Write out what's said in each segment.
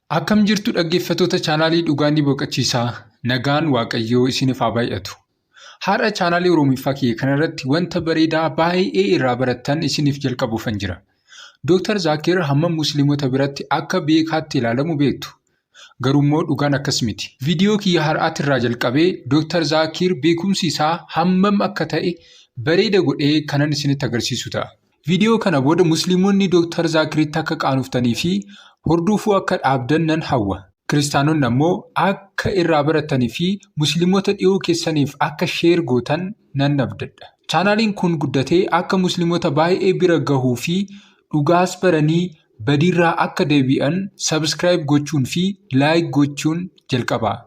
Akkam jirtu dhaggeeffattoota chaanaalii Dhugaan ni Boqochiisaa. Nagaan Waaqayyoo isiniif haa baay'atu. Har'a chaanaalii Oromiffaa kiyya kanarratti wanta bareedaa baay'ee irraa barattan isiniif jalqabuufan jira. Dooktar Zaakir hammam musliimota biratti akka beekaatti ilaalamu beektu. Garuummoo dhugaan akkas miti. Viidiyoo kiyya har'aatirraa jalqabee Dooktar Zaakir beekumsi isaa hammam akka ta'e bareeda godhee kanan isinitti agarsiisu ta'a. Viidiyoo kana booda musliimonni Dooktar Zaakiritti akka qaanoftanii fi hordofuu akka dhaabdan nan hawwa. Kiristaanonni ammoo akka irraa baratanii fi musliimota dhiyoo keessaniif akka share gootan nan abdadha. Chaanaaliin kun guddatee akka musliimota baay'ee bira gahuu fi dhugaas baranii badiirraa akka deebi'an subscribe gochuun fi like gochuun jalqabaa.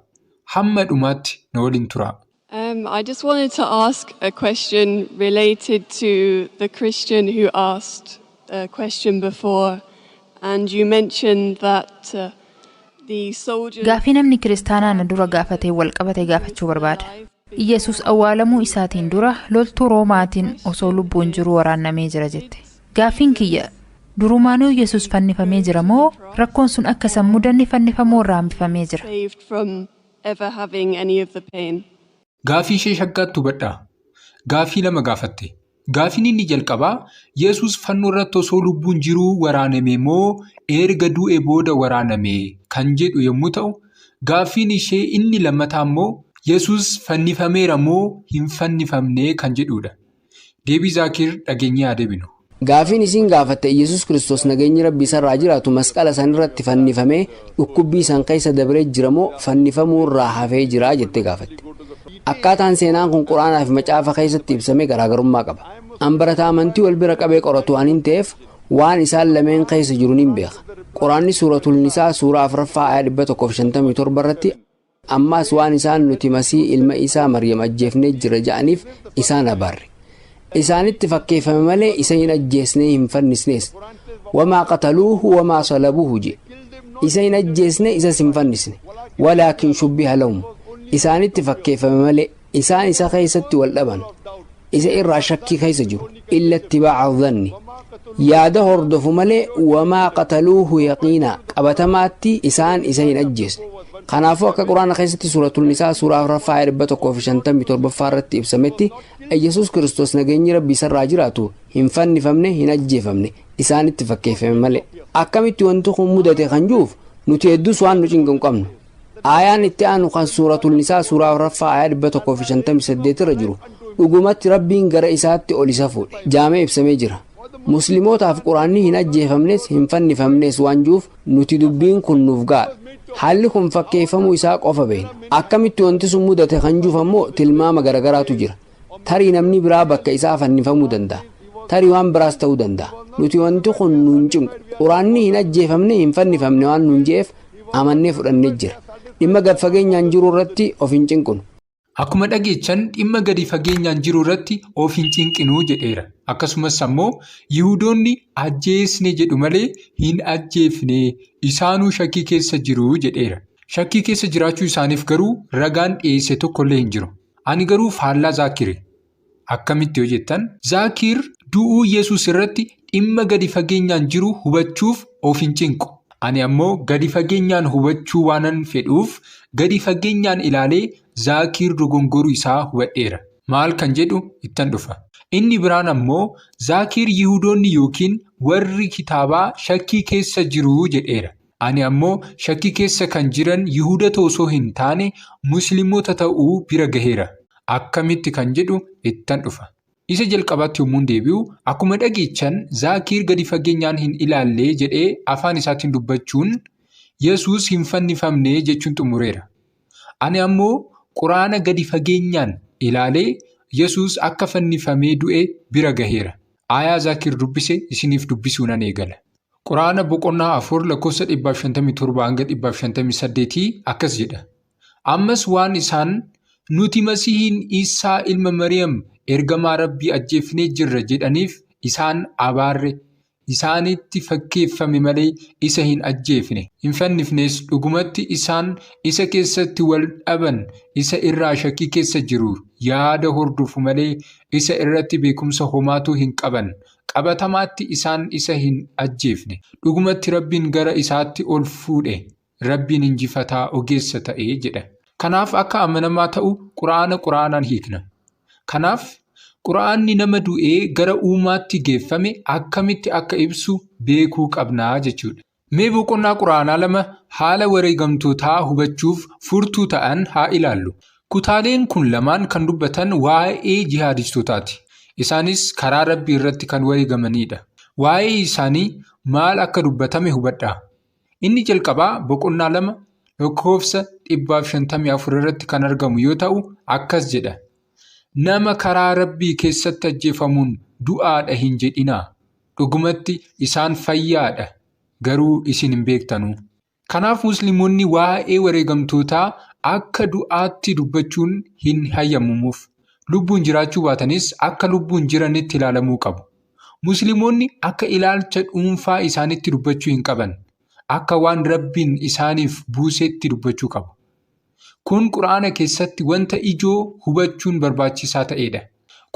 Hamma dhumaatti na waliin turaa. I just wanted to ask a question related to the Christian who asked a question before, and you mentioned that the soldiers. Gaafii namni kiristaanaa na dura gaafatee wal qabate gaafachuu barbaada. Iyyasuus awwaalamuu isaatiin dura loltuu Roomaatiin osoo lubbuun jiruu waraannamee jira jette. Gaafiin kiyya, durumaanuu Yesuus fannifamee jira moo rakkoon sun akka san mudanni fannifamuu irraa hambifamee jira? Saved from ever having any of the pain. Gaafii ishee shaggaatti hubadhaa. Gaafii lama gaafatte. Gaafiin inni jalqabaa Yesuus fannoo irratti osoo lubbuun jiruu waraaname moo erga du'e booda waraaname kan jedhu yommuu ta'u, gaafiin ishee inni lammataa immoo Yesuus fannifameera moo hin fannifamne kan jedhudha. Deebii Zaakir dhageenyee haa deebinu. Gaafiin isiin gaafatte Yesuus Kiristoos, nageenyi Rabbii isarraa jiraatu, masqala san irratti fannifamee dhukkubbii san keessa dabree jira moo fannifamuu irraa hafee jira jettee gaafatte. Akkaataan seenaan kun Quraanaa fi macaafa keessatti ibsamee garaagarummaa qaba. An barataa amantii wal bira qabee qoratu waan hin ta'eef, waan isaan lameen keessa jiru nin beeka. Quraanni Suuratul Nisaa suuraa 4ffaa ayaa 157 irratti, "Ammaas waan isaan nuti Masii ilma isaa Maryam ajjeefnee jira ja'aniif isaan abaarre. Isaanitti fakkeeffame malee isa hin ajjeesnee, hin fannisnees. وما قتلوه وما صلبوه" je. Isa hin ajjeesne, isas hin fannisne. ولكن شبه لهم. Isaanitti fakkeeffame malee. Isaan isa keessatti wal dhaban. Isa irraa shakkii keessa jiru. إلا اتباع الظن. Yaada hordofu malee. وما قتلوه يقينا. Qabatamaatti isaan isa hin ajjeesne. Kanaafuu akka Quraana keessatti Suuratul Nisaa suuraa 4ffaa 157ffaa irratti ibsametti, Yesuus Kiristoos, nageenyi Rabbii isarraa jiraatu, hin fannifamne, hin ajjeefamne, isaanitti fakkeeffame malee. Akkamitti wanti kun mudate kan jiruuf nuti hedduus waan nu cinqu hin qabnu. Aayaan itti aanu kan Suuratul Nisaa suuraa 4ffaa aayaa 158 irra jiru, "Dhugumatti Rabbiin gara isaatti ol isa fuudhe" jaamee ibsamee jira. Muslimootaaf Quraanni hin ajjeefamnes hin fannifamnes waan jiruuf, nuti dubbiin kun nuuf ga'a. Haalli kun fakkeeffamuu isaa qofa beekna. Akkamitti wanti sun mudate kan jiruuf ammoo tilmaama garagaraatu jira. Tarii namni biraa bakka isaa fannifamuu danda'a. Tarii waan biraas ta'uu danda'a. Nuti wanti kun nuun cinqu. Quraanni hin ajjeefamne, hin fannifamne waan nuun je'eef amannee fudhannee jira. Dhimma gad fageenyaan jiru irratti of hin cinqinu. Akkuma dhageechan, dhimma gadi fageenyaan jiru irratti of hin cinqinuu jedheera. Akkasumas ammoo Yihudoonni ajjeesne jedhu malee hin ajjeefne, isaanuu shakkii keessa jiru jedheera. Shakkii keessa jiraachuu isaaniif garuu ragaan dhiyeesse tokkollee hin jiru. Ani garuu faallaa Zaakiri. Akkamitti yoo jettan, Zaakir du'uu Yesuus irratti dhimma gadi fageenyaan jiru hubachuuf of hin cinqu. Ani ammoo gadi fageenyaan hubachuu waanan fedhuuf, gadi fageenyaan ilaalee Zaakir dogongoruu isaa hubadheera. Maal kan jedhu ittan dhufa. Inni biraan ammoo Zaakir Yihudoonni yookiin warri kitaabaa shakkii keessa jiru jedheera. Ani ammoo shakkii keessa kan jiran Yihudoota osoo hin taane Musliimota ta'uu bira gaheera. Akkamitti kan jedhu ittan dhufa. Isa jalqabaatti yommuu deebi'u, akkuma dhageechan Zaakir gadi fageenyaan hin ilaalle jedhee afaan isaatiin dubbachuun Yesuus hin fannifamne jechuun xumureera. Ani ammoo Quraana gadi fageenyaan ilaalee Yesuus akka fannifamee du'e bira gaheera. Aayaa Zaakir dubbise isiniif dubbisuu nan eegala. Quraana boqonnaa 4 lakkoofsa 157 hanga 158 akkas jedha. "Ammas waan isaan nuti Masihiin Isaa ilma Mariyam ergamaa Rabbii ajjeefnee jirra jedhaniif isaan abaarre. Isaanitti fakkeeffame malee isa hin ajjeefne. Hin fannifnes. Dhugumatti isaan isa keessatti wal dhaban, isa irraa shakkii keessa jiru. Yaada hordofu malee isa irratti beekumsa homaatu hin qaban. Qabatamaatti isaan isa hin ajjeefne. Dhugumatti Rabbiin gara isaatti ol fuudhe." Rabbiin injifataa ogeessa ta'e jedha. Kanaaf akka amanamaa ta'u Qur'aana Qur'aanaan hiikna. Kanaaf Qur'aanni nama du'ee gara uumaatti geeffame akkamitti akka ibsu beekuu qabnaa jechuudha. Mee boqonnaa Qur'aanaa 2 haala wareegamtootaa hubachuuf furtuu ta'an haa ilaallu. Kutaaleen kun lamaan kan dubbatan waa'ee jihaadistootaati. Isaanis karaa Rabbii irratti kan wareegamanidha. Waa'ee isaanii maal akka dubbatame hubadhaa. Inni jalqabaa boqonnaa 2 lakkoofsa 154 irratti kan argamu yoo ta'u akkas jedha. Nama karaa Rabbii keessatti ajjeefamuun du'aadha hin jedhinaa. Dhugumatti isaan fayyaadha garuu isin hin beektanu. Kanaaf Musliimonni waa'ee wareegamtootaa akka du'aatti dubbachuun hin hayyamamuuf. Lubbuun jiraachuu baatanis akka lubbuun jiranitti ilaalamuu qabu. Musliimonni akka ilaalcha dhuunfaa isaanitti dubbachuu hin qaban. Akka waan Rabbiin isaaniif buusetti dubbachuu qabu. Kun Qur'aana keessatti wanta ijoo hubachuun barbaachisaa ta'edha.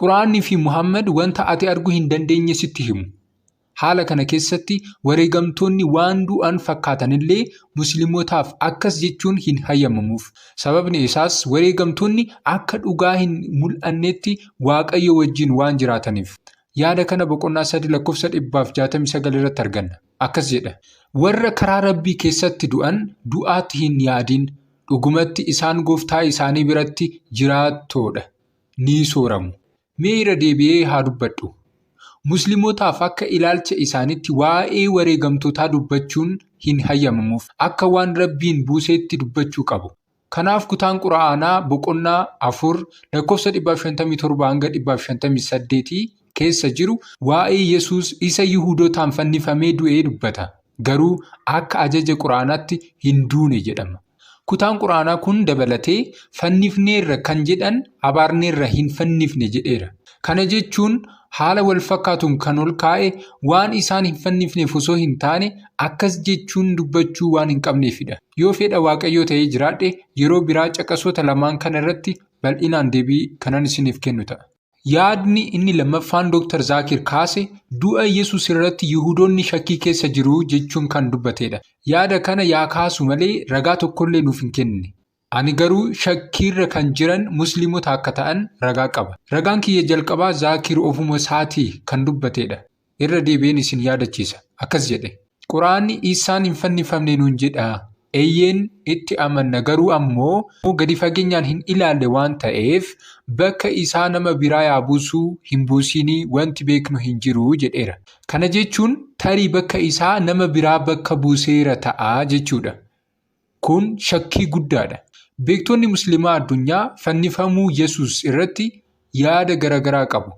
Qur'aannii fi Muhammad wanta ati arguu hin dandeenye sitti himu. Haala kana keessatti wareegamtoonni waan du'an fakkaatanillee Musliimotaaf akkas jechuun hin hayyamamuuf. Sababni isaas wareegamtoonni akka dhugaa hin mul'annetti Waaqayyo wajjin waan jiraataniif. Yaada kana boqonnaa 3 lakkoofsa 169 irratti arganna. Akkas jedha. Warra karaa Rabbii keessatti du'an du'aatti hin yaadin. Dhugumatti isaan gooftaa isaanii biratti jiraattoodha. Ni sooramu. Mee irra deebi'ee haa dubbadhu. Musliimotaaf akka ilaalcha isaanitti waa'ee wareegamtootaa dubbachuun hin hayyamamuuf. Akka waan Rabbiin buuseetti dubbachuu qabu. Kanaaf kutaan Qur'aanaa boqonnaa 4 lakkoofsa 157 hanga 158 keessa jiru waa'ee Yesuus isa Yihuudotaan fannifamee du'ee dubbata. Garuu akka ajaja Qur'aanaatti hin duune jedhama. Kutaan Qur'aanaa kun dabalatee fannifneerra kan jedhan abaarneerra hin fannifne jedheera. Kana jechuun haala wal fakkaatuun kan ol kaa'e waan isaan hin fannifneef osoo hin taane akkas jechuun dubbachuu waan hin qabneefidha. Yoo fedha Waaqayyoo ta'ee jiraadhe yeroo biraa caqasoota lamaan kana irratti bal'inaan deebii kanan isiniif kennu ta'a. Yaadni inni lammaffaan Dr. Zaakir kaase du'a Yesuus irratti Yihudoonni shakkii keessa jiru jechuun kan dubbatedha. Yaada kana yaa kaasu malee ragaa tokkollee nuuf hin kennine. Ani garuu shakkiirra kan jiran Musliimota akka ta'an ragaa qaba. Ragaan kiyya jalqabaa Zaakir ofuma isaatii kan dubbatedha. Irra deebi'een isin yaadachiisa. Akkas jedhe. Qur'aanni Iisaan hin fannifamne nuun jedha. Eeyyeen itti amanna garuu ammoo gadi fageenyaan hin ilaalle waan ta'eef bakka isaa nama biraa yaa buusuu hin buusinii wanti beeknu hin jiru jedheera. Kana jechuun tarii bakka isaa nama biraa bakka buuseera ta'a jechuudha. Kun shakkii guddaadha. Beektonni Musliimaa addunyaa fannifamuu Yesuus irratti yaada garaagaraa qabu.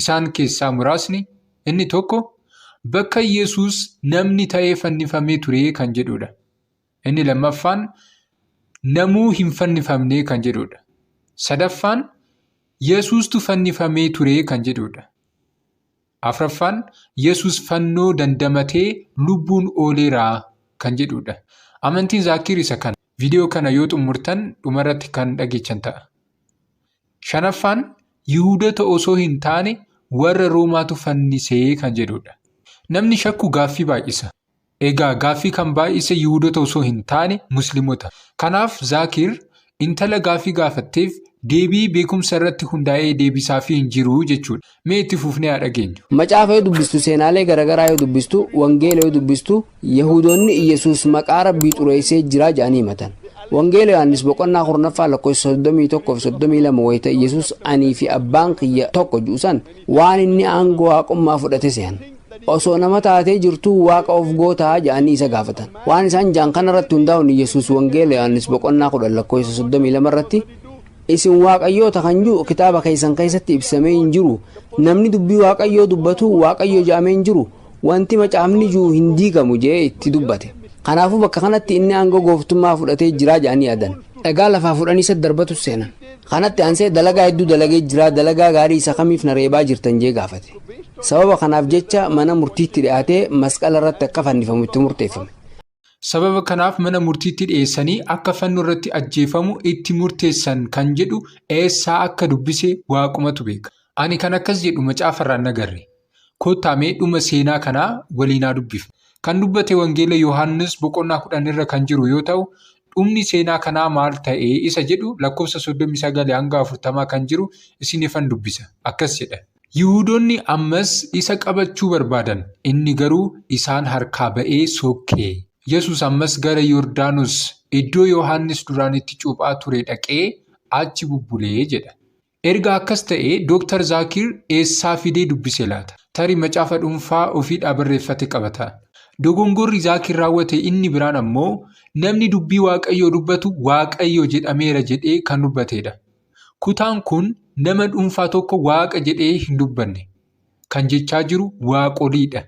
Isaan keessaa muraasni inni tokko bakka Yesuus namni ta'ee fannifamee ture kan jedhudha. Inni lammaffaan namuu hin fannifamne kan jedhudha. Sadaffaan Yesuustu fannifamee ture kan jedhudha. Afraffaan Yesuus fannoo dandamatee lubbuun ooleera kan jedhudha. Amantiin Zaakir isa kana. Viidiyoo kana yoo xumurtan dhumarratti kan dhageechan ta'a. Shanaffaan Yihuudota osoo hin taane warra Roomaatu fannisee kan jedhudha. Namni shakku gaaffii baay'isa. Egaa gaaffii kan baay'ise Yihuudota osoo hin taane Musliimota. Kanaaf Zaakir intala gaaffii gaafatteef deebii beekumsa irratti hundaa'ee deebisaafii hin jiru jechuudha. Mee itti fufnee haa dhageenyu. Macaafa yoo dubbistu, seenaalee garaagaraa yoo dubbistu, wangeela yoo dubbistu, Yahudoonni Iyyasuus maqaa Rabbii xureessee jira jedhanii himatan. Wangeela Yohaannis boqonnaa 10ffaa lakkoofsa 31 fi 32 wayita Iyyasuus anii fi abbaan kiyya tokko jedhu san waan inni aangoo waaqummaa fudhate se'an. Osoo nama taatee jirtuu waaqa of gootaa jedhanii isa gaafatan. Waan isaan jaan kana irratti hundaa'uun Iyyasuus Wangeela Yohaannis boqonnaa 10 lakkoofsa 32 irratti isin waaqayyoota kan jiru kitaaba keessan keessatti ibsamee hin jiru. Namni dubbii waaqayyoo dubbatu waaqayyo jedhamee hin jiru. Wanti macaafni jiru hin diigamu jedhee itti dubbate. Kanaafuu bakka kanatti inni aangoo gooftummaa fudhatee jira jedhanii yaadan. Dhagaa lafaa fudhanii isa darbatu seenan. Kanatti aansee dalagaa hedduu dalagee jira, dalagaa gaarii isa kamiif na reebaa jirtan jee gaafate. Sababa kanaaf jecha mana murtiitti dhiyaatee masqala irratti akka fannifamu itti murteeffame. Sababa kanaaf mana murtiitti dhiyeessanii akka fannoo irratti ajjeefamu itti murteessan kan jedhu eessaa akka dubbise waaqumatu beeka. Ani kan akkas jedhu macaafarraa hin agarre. Kottaa mee dhuma seenaa kanaa waliin haa dubbifnu. Kan dubbate Wangeela Yohaannis boqonnaa 10 irra kan jiru yoo ta'u, dhumni seenaa kanaa maal ta'e isa jedhu lakkoofsa 39 hanga 40 kan jiru isiniifan dubbisa. Akkas jedha. Yihuudoonni ammas isa qabachuu barbaadan, inni garuu isaan harkaa ba'ee sokke. Yesuus ammas gara Yordaanos iddoo Yohaannis duraan itti cuuphaa ture dhaqee achi bubbulee jedha. Erga akkas ta'ee Dooktar Zaakir eessaa fidee dubbise laata? Tarii macaafa dhuunfaa ofiidhaa barreeffate qabata. Dogongorri Zaakir raawwate inni biraan ammoo namni dubbii Waaqayyoo dubbatu Waaqayyo jedhameera jedhee kan dubbatedha. Kutaan kun nama dhuunfaa tokko Waaqa jedhee hin dubbanne. Kan jechaa jiru waaqoliidha.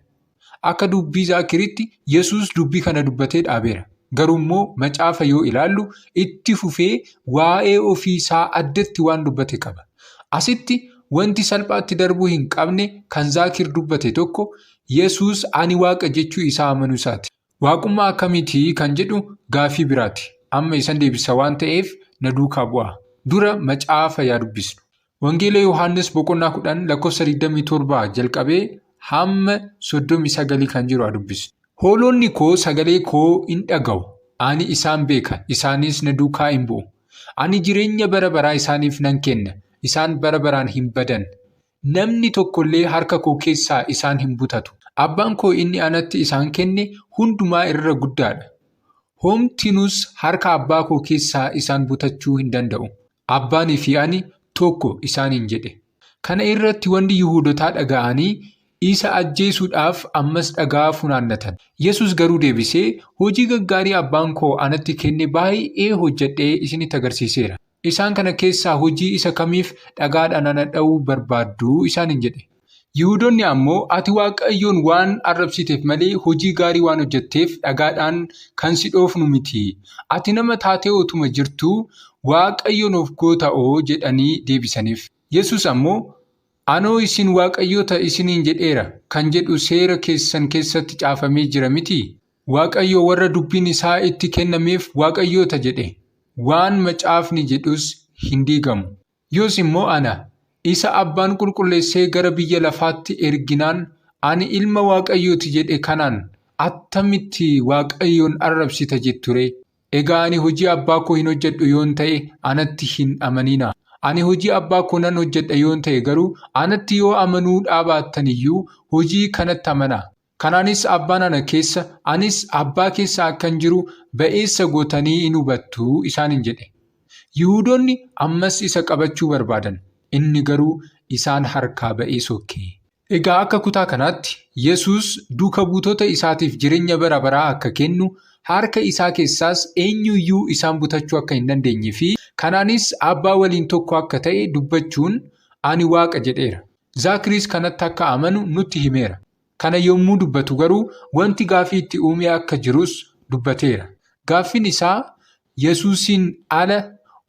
Akka dubbii Zaakiritti Yesuus dubbii kana dubbatee dhaabeera. Garuu immoo macaafa yoo ilaallu itti fufee waa'ee ofii isaa addatti waan dubbate qaba. Asitti wanti salphaatti darbuu hin qabne kan Zaakir dubbate tokko Yesuus ani Waaqa jechuu isaa amanuu isaati. Waaqummaa akkamiiti kan jedhu gaaffii biraati. Amma isan deebisa waan ta'eef na duukaa bu'aa. Dura macaafa yaa dubbisnu. Wangeela Yohaannis boqonnaa 10 lakkoofsa 27 jalqabee hamma 39 kan jiru haa dubbisnu. Hoolonni koo sagalee koo in dhaga'u. Ani isaan beeka, isaanis na duukaa in bu'u. Ani jireenya bara baraa isaaniif nan kenna, isaan bara baraan hin badan. Namni tokko illee harka koo keessaa isaan hin butatu. Abbaan koo inni anatti isaan kenne hundumaa irra guddaadha. Homtinus harka abbaa koo keessaa isaan butachuu hin danda'u. Abbaanii fi ani tokko isaaniin jedhe. Kana irratti wanni Yihuudotaa dhaga'anii isa ajjeesuudhaaf ammas dhagaa funaannatan. Yesuus garuu deebisee, hojii gaggaarii abbaan koo anatti kenne baay'ee hojjedhee isinitti agarsiiseera. Isaan kana keessaa hojii isa kamiif dhagaadhaan ana dha'uu barbaaddu isaaniin jedhe. Yihuudoonni ammoo ati Waaqayyoon waan arrabsiteef malee hojii gaarii waan hojjetteef dhagaadhaan kan si dhoofnu miti. Ati nama taatee otuma jirtuu Waaqayyoon of goota'oo jedhanii deebisaniif. Yesuus ammoo anoo isin waaqayyoota isiniin jedheera kan jedhu seera keessan keessatti caafamee jira mitii? Waaqayyo warra dubbiin isaa itti kennameef waaqayyoota jedhe. Waan macaafni jedhus hin diigamu. Yoos immoo ana, isa abbaan qulqulleessee gara biyya lafaatti erginaan ani ilma Waaqayyooti jedhe kanaan attamitti Waaqayyoon arrabsita jettu ree? Egaa ani hojii abbaa koo hin hojjedhu yoon ta'e anatti hin amaninaa. Ani hojii abbaa koo nan hojjedha yoon ta'e garuu anatti yoo amanuu dhaabaattan iyyuu hojii kanatti amanaa. Kanaanis abbaan ana keessa, anis abbaa keessa akkan jiru ba'eessa gootanii in hubattu isaaniin jedhe. Yihuudoonni ammas isa qabachuu barbaadan, inni garuu isaan harkaa ba'ee sokke. Egaa akka kutaa kanaatti Yesuus duuka buutota isaatiif jireenya bara baraa akka kennu, harka isaa keessaas eenyuyyuu isaan butachuu akka hin dandeenye fi kanaanis abbaa waliin tokko akka ta'e dubbachuun ani Waaqa jedheera. Zaakiriis kanatti akka amanu nutti himeera. Kana yommuu dubbatu garuu wanti gaaffii itti uumee akka jirus dubbateera. Gaaffiin isaa Yesuusiin ala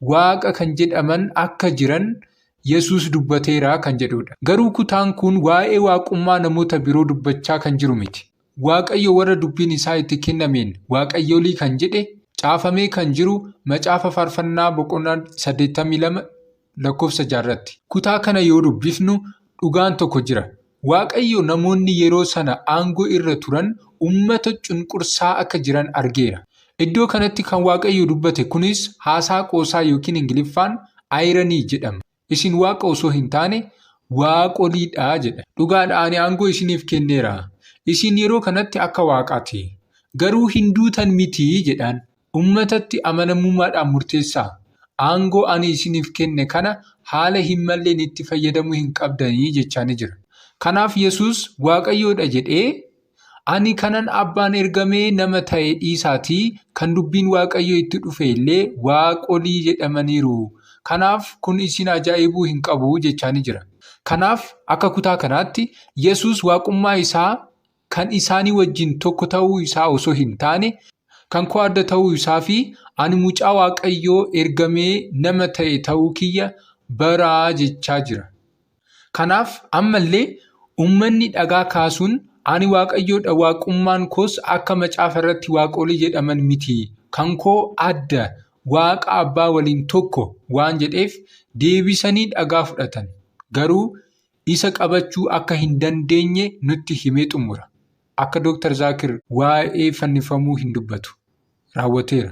Waaqa kan jedhaman akka jiran Yesuus dubbateera kan jedhudha. Garuu kutaan kun waa'ee waaqummaa namoota biroo dubbachaa kan jiru miti. Waaqayyo warra dubbiin isaa itti kennameen waaqayyolii kan jedhe caafamee kan jiru macaafa faarfannaa boqonnaa 82 lakkoofsa 6 irratti. Kutaa kana yoo dubbifnu dhugaan tokko jira. Waaqayyo namoonni yeroo sana aangoo irra turan uummata cunqursaa akka jiran argeera. Iddoo kanatti kan Waaqayyo dubbate kunis haasaa qoosaa yookiin Ingiliffaan irony jedhama. Isin Waaqa osoo hin taane waaqoliidha jedha. Dhugaadha ani aangoo isiniif kenneera. Isin yeroo kanatti akka Waaqaati. Garuu hin duutan miti jedhaan. Uummatatti amanamummaadhaan murteessaa. Aangoo ani isiniif kenne kana haala hin malleen itti fayyadamuu hin qabdanii jechaanii jira. Kanaaf Yesuus Waaqayyoodha jedhee ani kanan abbaan ergamee nama ta'e dhiisaatii kan dubbiin Waaqayyoo itti dhufe illee waaqolii jedhamaniiru. Kanaaf kun isin ajaa'ibuu hin qabu jechaanii jira. Kanaaf akka kutaa kanaatti Yesuus waaqummaa isaa kan isaanii wajjin tokko ta'uu isaa osoo hin taane kan koo adda ta'uu isaa fi ani mucaa Waaqayyoo ergamee nama ta'e ta'uu kiyya baraa jechaa jira. Kanaaf ammallee uummanni dhagaa kaasuun ani Waaqayyoodha waaqummaan koos akka macaafa irratti waaqolii jedhaman miti kan koo adda Waaqa abbaa waliin tokko waan jedheef deebisanii dhagaa fudhatan. Garuu isa qabachuu akka hin dandeenye nutti himee xumura. Akka Dooktar Zaakir waa'ee fannifamuu hin dubbatu. Raawwateera.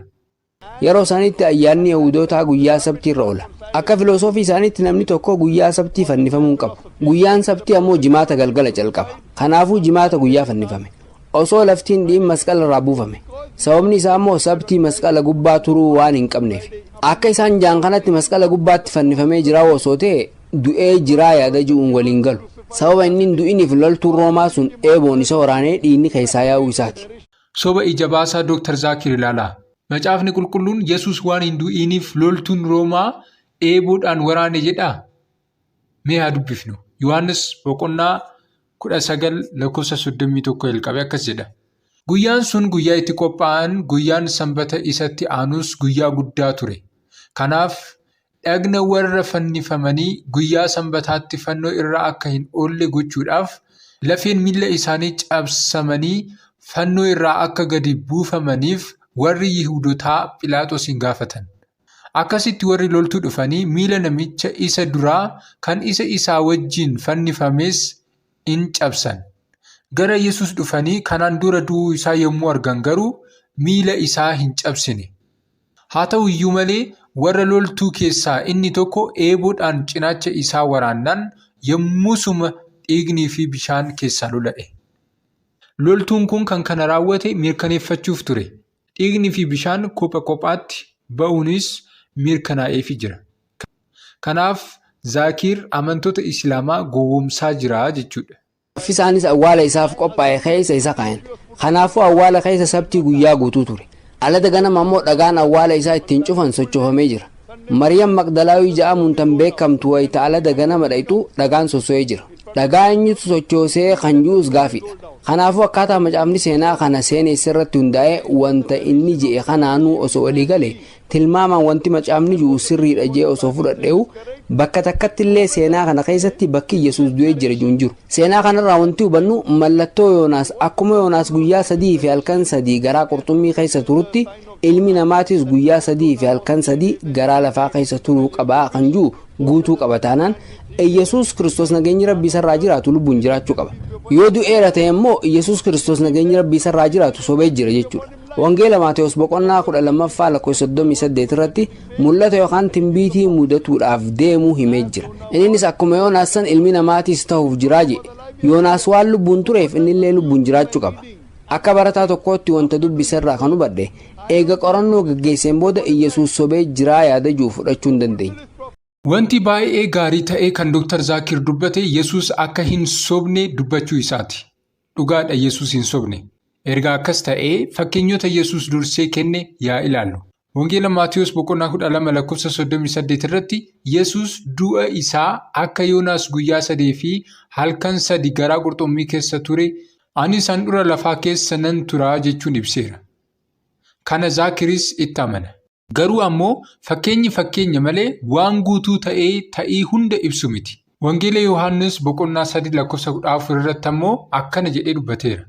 Yeroo isaaniitti ayyaanni Yahudootaa guyyaa Sabtii irra oola. Akka filosoofii isaaniitti namni tokko guyyaa Sabtii fannifamuu hin qabu. Guyyaan Sabtii ammoo Jimaata galgala calqaba. Kanaafuu Jimaata guyyaa fannifame. Osoo laftiin dhiin masqala irraa buufame. Sababni isaa immoo Sabtii masqala gubbaa turuu waan hin qabneef. Akka isaan jaan kanatti masqala gubbaatti fannifamee jiraa osoo ta'e, du'ee jiraa yaada ji'uun waliin galu. Sababa inni hin du'iniif loltuun Roomaa sun eeboon isa waraanee dhiigni keessaa yaa'uu isaati. Soba ija baasaa Dooktar Zaakir ilaalaa. Macaafni Qulqulluun Yesuus waan hin du'iniif loltuun Roomaa eeboodhaan waraane jedhaa? Mee haa dubbifnu. Yohaannis boqonnaa 19 lakkoofsa 31 jalqabee akkas jedha. Guyyaan sun guyyaa itti qophaa'an, guyyaan Sanbata isatti aanus guyyaa guddaa ture. Kanaaf dhagna warra fannifamanii guyyaa Sanbataatti fannoo irra akka hin oolle gochuudhaaf, lafeen miilla isaanii cabsamanii fannoo irraa akka gadi buufamaniif warri Yihuudotaa Philaaxosin gaafatan. Akkasitti warri loltuu dhufanii miila namicha isa duraa kan isa isaa wajjin fannifames in cabsan. Gara Yesuus dhufanii kanaan dura du'uu isaa yommuu argan garuu miila isaa hin cabsine. Haa ta'u iyyuu malee, warra loltuu keessaa inni tokko eeboodhaan cinaacha isaa waraannaan yommusuma dhiignii fi bishaan keessaa lola'e. Loltuun kun kan kana raawwate mirkaneeffachuuf ture. Dhiigni fi bishaan kopha kophaatti ba'uunis mirkanaa'eefii jira. Kanaaf Zaakir amantoota Islaamaa gowwoomsaa jira jechuudha. Isaanis awwaala isaaf qophaa'e keessa isa kaayan. Kanaafuu awwaala keessa Sabtii guyyaa guutuu ture. Alada ganama ammoo dhagaan awwaala isaa ittiin cufan sochoofamee jira. Mariyam Maqdalaawii ja'amuun tan beekamtu wayita alada ganama dhayxu dhagaan sosso'ee jira. Dhagaa eenyutu sochoosee kan ji'us gaafiidha. Kanaafuu akkaataa macaafni seenaa kana seenesse irratti hundaa'ee, wanta inni je'e kanaanuu osoo walii gale, tilmaamaan wanti macaafni ji'u sirriidha jee osoo fudhadheewu, bakka takkatti illee seenaa kana keessatti bakki Yesuus du'ee jira jiru hin jiru. Seenaa kanarraa wanti hubannu mallattoo Yoonaas, akkuma Yoonaas guyyaa 3 fi halkan 3 garaa qurxummii keessa turutti, ilmi namaatis guyyaa 3 fi halkan 3 garaa lafaa keessa turuu qabaa kan jiru guutuu qaba taanaan, Yesuus Kiristoos, nageenyi Rabbii isarraa jiraatu, lubbuun jiraachuu qaba. Yoo du'eera ta'e immoo Yesuus Kiristoos, nageenyi Rabbii isarraa jiraatu, sobee jira jechuudha. Wangeela Maatewos boqonnaa 12ffaa lakkoofsa 38 irratti mul'ata yookaan timbiitii mudatuudhaaf deemuu himee jira. Innis akkuma Yoonaas san ilmi namaatis ta'uuf jiraa jedhe. Yoonaas waan lubbuun tureef innillee lubbuun jiraachuu qaba. Akka barataa tokkootti wanta dubbise irraa kan hubadhe, eega qorannoo gaggeesseen booda, Iyyasuus sobee jiraa yaada jiru fudhachuu hin dandeenye. Wanti baay'ee gaarii ta'e kan Dr. Zaakir dubbate Yesuus akka hin sobne dubbachuu isaati. Dhugaadha, Yesuus hin sobne. Erga akkas ta'ee fakkeenyota Yesuus dursee kenne yaa ilaallu. Wangeela Maatiyus boqonnaa 12 lakkoofsa 38 irratti Yesuus du'a isaa akka Yoonaas guyyaa 3 fi halkan 3 garaa qurxummii keessa ture, anis handhuura lafaa keessa nan tura jechuun ibseera. Kana Zaakiris itti amana. Garuu ammoo fakkeenyi fakkeenya malee waan guutuu ta'ee ta'ii hunda ibsu miti. Wangeela Yohaannis boqonnaa 3 lakkoofsa 14 irratti ammoo akkana jedhee dubbateera.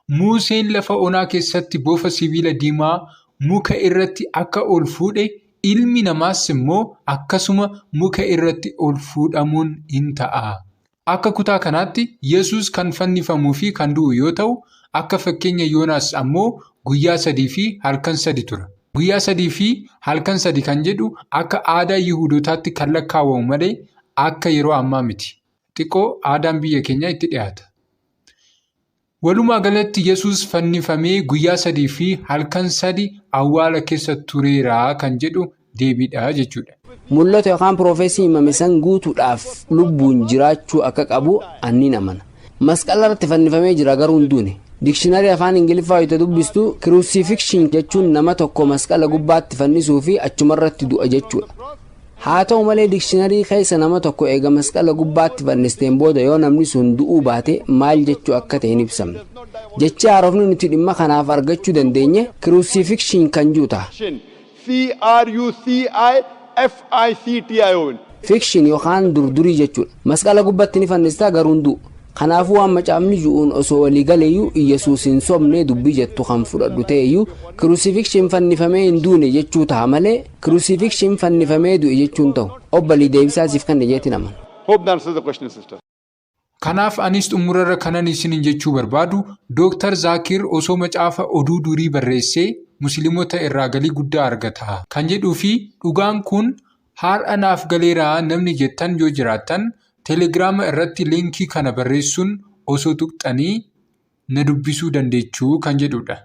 Museen lafa onaa keessatti bofa sibiila diimaa muka irratti akka ol fuudhe, ilmi namaas immoo akkasuma muka irratti ol fuudhamuun in ta'a. Akka kutaa kanaatti Yesuus kan fannifamuu fi kan du'u yoo ta'u, akka fakkeenya Yoonaas ammoo guyyaa 3 fi halkan 3 tura. Guyyaa 3 fi halkan 3 kan jedhu akka aadaa Yihuudootaatti kan lakkaawwamu malee akka yeroo ammaa miti. Xiqqoo aadaan biyya keenyaa itti dhiyaata. Walumaa galatti Yesuus fannifamee guyyaa 3 fi halkan 3 awwaala keessa tureera kan jedhu deebiidha jechuudha. Mul'ata yookaan prophecy himame san guutuudhaaf lubbuun jiraachuu akka qabu annin amana. Masqala irratti fannifamee jira, garuu hin duune. Dictionary afaan Ingiliffaa wayita dubbistu, crucifixion jechuun nama tokko masqala gubbaatti fannisuu fi achumarratti du'a jechuudha. Haa ta'u malee, dictionary keessa nama tokko eega masqala gubbaatti fannisteen booda yoo namni sun du'uu baate maal jechuu akka ta'e hin ibsamne. Jechi haarofni nuti dhimma kanaaf argachuu dandeenye crucifiction kan jiru ta'a. C R U C I F I C T I O N. Fiction yookaan durdurii jechuudha. Masqala gubbaatti ni fannistaa, garuu hin du'u. Kanaafuu waan macaafni ju'uun osoo walii galeeyyuu, Iyyasuus hin sobne dubbii jettu kan fudhadhu ta'eyyuu, crucifixion fannifamee hin duune jechuu ta'a malee crucifixion fannifamee du'e jechuun ta'u. Obbalii, deebisaa siif kenna jeetiin amana. Hope that answers the question, sister. Kanaaf anis xumurarra kanan isiniin jechuu barbaadu, Dooktar Zaakir osoo macaafa oduu durii barreessee musliimota irraa galii guddaa argata kan jedhuu fi dhugaan kun har'a naaf galeera namni jettan yoo jiraattan, Telegiraama irratti liinkii kana barreessuun osoo tuqxanii na dubbisuu dandeechuu kan jedhudha.